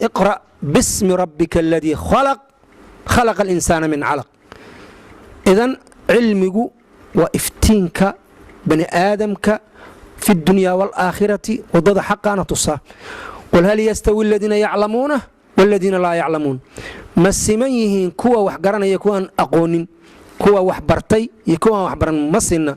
Iqra' bismi rabbika aladii khalaq, khalaqa alinsaana min calaq. Idan cilmigu waa iftiinka bani aadamka fi dunya waalaakhirati, wadada xaqaana tusaa. Qul hal yastawi aladiina yaclamuuna waladiina laa yaclamuun? Ma siman yihiin kuwa wax garanaya, kuwaan aqoonin, kuwa wax bartay iyo kuwaan wax baran? Ma sinna.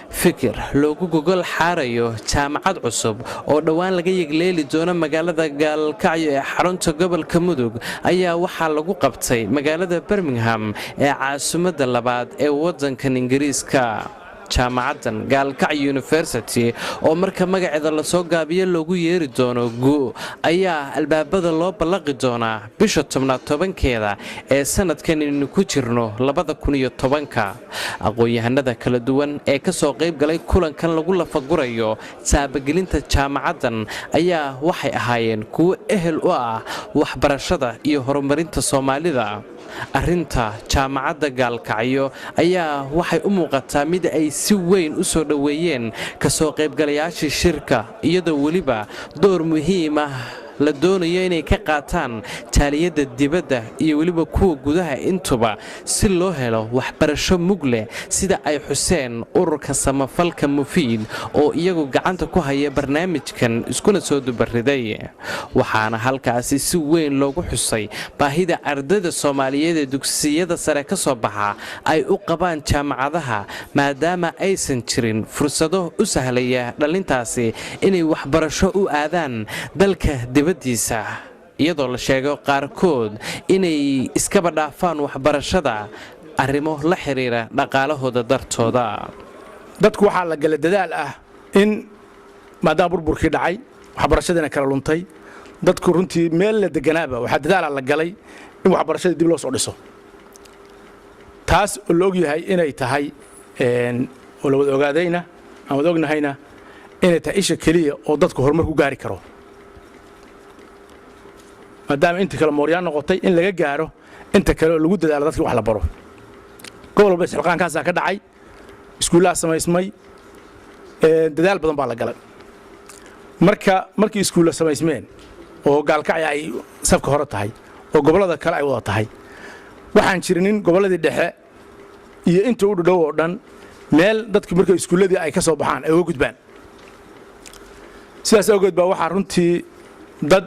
Fikir loogu gogol xaarayo jaamacad cusub oo dhowaan laga yegleeli doono magaalada Gaalkacyo ee xarunta gobolka Mudug ayaa waxaa lagu qabtay magaalada Birmingham ee caasimadda labaad ee waddankan Ingiriiska. Jaamacaddan Gaalkacyo University, oo marka magaceeda lasoo gaabiyo loogu yeeri doono GU, ayaa albaabada loo ballaqi doonaa bisha 10aad 10keeda ee sanadkan aynu ku jirno, 2010-ka. Aqoon-yahanada kala duwan ee ka soo qayb galay kulankan lagu lafagurayo taabagelinta jaamacaddan ayaa waxay ahaayeen kuwo ehel u ah waxbarashada iyo horumarinta Soomaalida. Arrinta jaamacadda Gaalkacyo ayaa waxay u muuqataa mid ay si weyn u soo dhoweeyeen kasoo qaybgalayaashii shirka, iyadoo weliba door muhiim ah la doonayo inay ka qaataan jaaliyadda dibadda iyo weliba kuwa gudaha intuba, si loo helo waxbarasho mug leh, sida ay xuseen ururka samafalka Mufiid oo iyagu gacanta ku haya barnaamijkan iskuna soo dubariday. Waxaana halkaasi si weyn loogu xusay baahida ardayda Soomaaliyeed ee dugsiyada sare ka soo baxa ay u qabaan jaamacadaha, maadaama aysan jirin fursado u sahlaya dhalintaasi inay waxbarasho u aadaan dalka dibaddiisa, iyadoo la sheego qaarkood inay iskaba dhaafaan waxbarashada arrimo la xiriira dhaqaalahooda dartooda. Dadku waxaa la gala dadaal ah in maadaama burburkii dhacay, waxbarashadiina kala luntay, dadku runtii meel la deganaaba, waxaa dadaala la galay in waxbarashadii dib loo soo dhiso. Taas oo la og yahay inay tahay, oo la wada ogaadayna, aan wada ognahayna inay tahay isha keliya oo dadku horumar ku gaari karo, maadaama inta kale mooryaan noqotay, in laga gaaro inta kale oo lagu dadaalo dadki wax la baro. Gobol walba isxilqaankaasaa ka dhacay, iskuullaha samaysmay, dadaal badan baa la galay. Marka markii iskuulla samaysmeen oo Gaalkacya ay safka hore tahay oo gobollada kale ay wada tahay, waxaan jirinin gobolladii dhexe iyo inta u dhudhow oo dhan meel dadku marka iskuulladii ay ka soo baxaan ay uga gudbaan. Sidaas awgeed baa waxaa runtii dad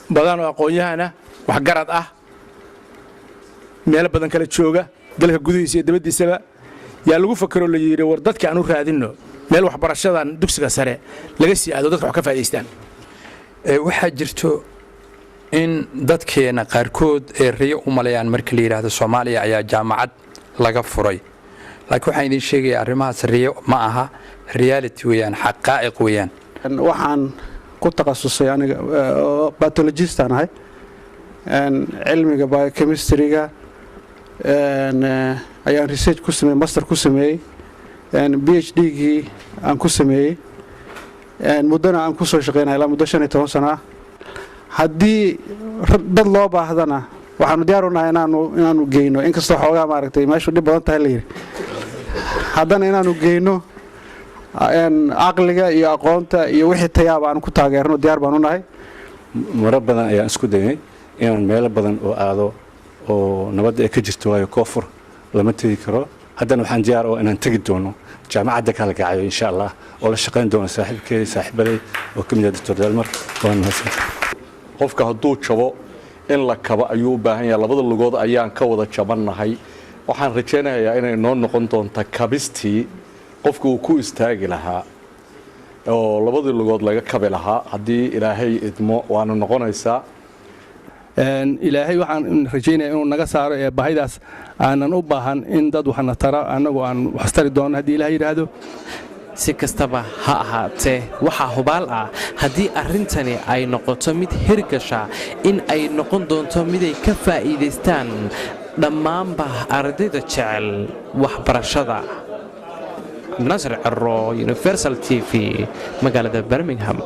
badan oo aqoon-yahana, waxgarad ah, meelo badan kala jooga dalka gudihiisa iyo dabaddiisaba, yaa lagu fakeroo la yidhi, war dadka aan u raadinno meel waxbarashadan dugsiga sare laga sii aado, dadka wax ka faa'idaystaan. Waxaa jirto in dadkeena qaarkood ee riyo u maleeyaan marka la yidhaahdo Soomaaliya ayaa jaamacad laga furay, laakiin waxaan idiin sheegayaa arrimahaas riyo ma aha, reality weeyaan, xaqaa'iq weeyaan. Waxaan ku takhasusay aniga pathologist aan ahay, cilmiga biochemistryga ayaan research ku sameeyey, master ku sameeyey, PhD gii aan ku sameeyey, muddona aan kusoo shaqeynaya ilaa muddo 15 sano ah. Haddii dad loo baahdana, waxaanu diyaar u nahay inaanu geyno, inkastoo xoogaa maaragtay meeshu dhib badan tahay la yidhi, haddana inaanu geyno caqliga iyo aqoonta iyo wixii tayaaba aan ku taageerno diyaar baan u nahay. Maro badan ayaan isku daynay inaan meelo badan oo aado oo nabadda ay ka jirto, waayo koonfur lama tegi karo. Haddana waxaan diyaar oo inaan tegi doono jaamacadda Kaalgacyo, insha Allah, oo la shaqayn doono saaxiibkey, saaxiibaday oo ka mid ah Doctor Dalmar. Waan mahadsan. Qofka hadduu jabo, in la kabo ayuu u baahan yahay. Labada lugood ayaan ka wada jabannahay. Waxaan rajaynayaa inay noo noqon doonta kabistii qofka uu ku istaagi lahaa oo labadii lugood laga kabi lahaa, haddii Ilaahay idmo, waana noqonaysaa. Ilaahay waxaan rajaynaya inuu naga saaro ee bahidaas aanan u baahan in dad waxna tara, annagu aan waxstari doono, haddii Ilahay yidhaahdo. Si kastaba ha ahaatee, waxaa hubaal ah haddii arrintani ay noqoto mid hirgasha in ay noqon doonto miday ka faa'iidaystaan dhammaanba ardayda jecel waxbarashada. Cabdinaasir Cero, Universal TV, magaalada Birmingham.